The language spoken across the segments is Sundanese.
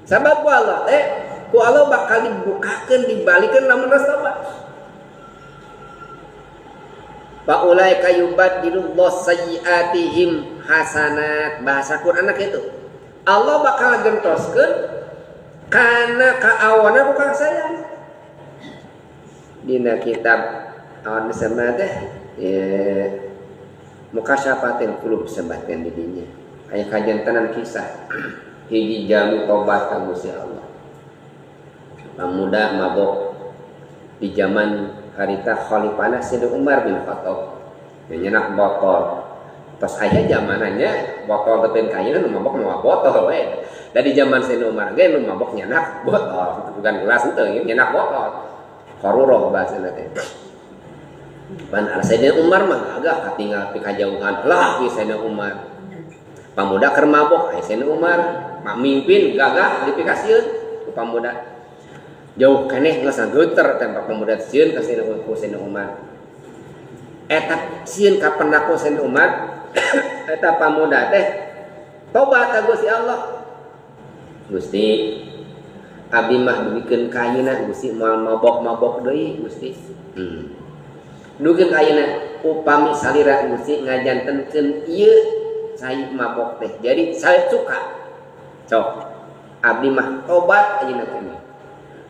Sabab ku Allah teh ku Allah bakal dibukakeun dibalikeun lamun geus tobat. Fa ulaika yubaddilullahu sayyiatihim hasanat. Bahasa Quran itu. Allah bakal gentoskeun kana kaawana ku kasayang. Dina kitab awan disebut teh ya, mukasyafatil qulub sebatkeun di dinya. Aya kajantenan kisah hiji jalmi tobat ka Gusti Allah. Pamuda mabok di zaman harita khalifahna Sayyidina Umar bin Khattab. Nyenak botol. Tos aya zamanannya botol teh kayeuna nu mabok mawa botol we. Da di zaman Sayyidina Umar ge nu mabok nyenak botol, bukan gelas henteu, nyenak botol. Qaruroh bahasana teh. Pan Sayyidina Umar mah gagah katinggal pikajauhan. Lah ieu Sayyidina Umar. Pamuda keur mabok aya Sayyidina Umar, pamimpin gagah dipikasieun ku pamuda. Jauh keneh geus geuter teh pamuda sieun ka Sayyidina Umar. Eta sieun ka pendaku Sayyidina Umar, eta pamuda teh tobat ka Gusti Allah. Gusti abdi mah dugikeun ka ayeuna Gusti moal mabok-mabok deui Gusti. Dugikeun ka ayeuna upami salira Gusti ngajantenkeun ieu cai mabok teh. Jadi saya suka. Sok abdi mah tobat ayeuna teh.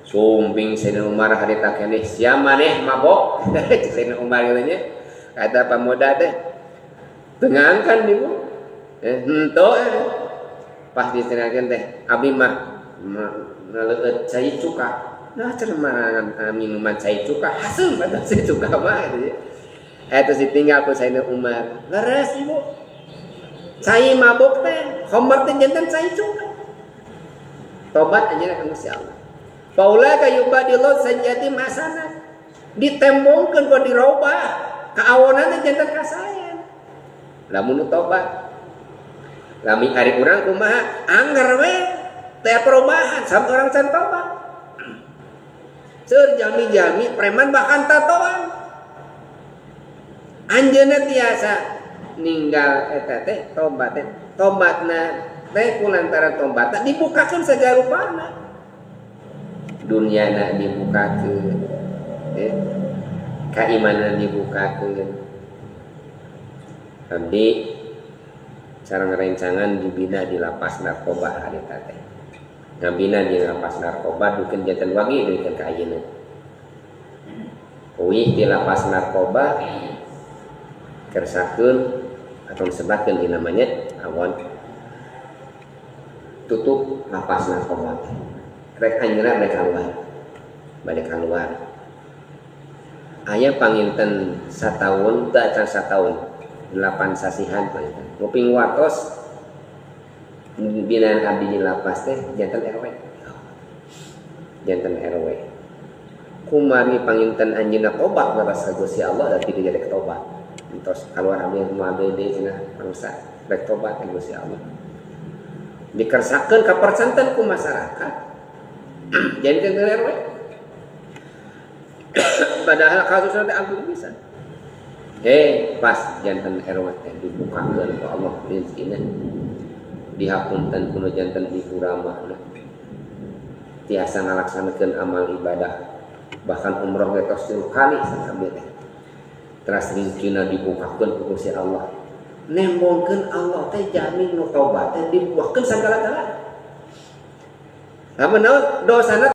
Sumping Sayyidina Umar harita keneh sia maneh mabok. Sayyidina Umar katanya kata pamuda teh tengangkan ibu. Henteu Pas diceritakeun teh abdi mah ngaleueut cai cuka. Nah cenah minuman cai cuka haseum atuh cai cuka mah gitu ya. Eta ditinggal ku Sayyidina Umar. Leres ibu. Cai mabok teh khamar teh janten cai cuka. Tobat anjeunna ka Gusti Allah. Faulaika yubadillahu sayyiatihim hasanat. Ditembongkeun ku dirobah kaawonan teh janten kasayan. Lamun tobat. Lami ari urang kumaha angger we teh perubahan sampe orang can tobat. Seur jalmi-jalmi preman bahkan tatoan. Anjeunna tiasa ninggal eta teh tobat teh. Tobatna teh kulantaran tobatna dibukakeun sagala rupana. Dunyana dibukakeun, kaimanan dibukakeun. Abdi sareng rencangan dibina di lapas narkoba harita teh. Ngabina di lapas narkoba dukeun janten wagi dukeun ka ayeuna. Uih di lapas narkoba kersakeun atau disebatkeun di namanya awon tutup lapas narkoba. Rek anjeunna balik keluar. Balik keluar. Aya panginten sataun, teu acan sataun, 8 sasihan panginten. Nguping watos binaan abdi di lapas teh janten RW. Janten RW. Kumari panginten anjeunna tobat leres ka Gusti Allah da tidak jadi tobat. Entos keluar abdi moal deui cenah bangsa rek tobat ka Gusti Allah. Dikersakeun kapercanten ku masyarakat. Janten RW. Padahal kasusna teh agung pisan. Pas janten RW teh dibukakeun ku Allah rezekina. Dihapunten kuno janten ibu ramahna. Tiasa ngalaksanakeun amal ibadah. Bahkan umroh ge tos 3 kali sakabeh teh. Teras rezekina dibukakeun ku Gusti Allah. Nembongkeun Allah teh jamin nu tobat teh dibukakeun sagala-galana. Lamun naon dosana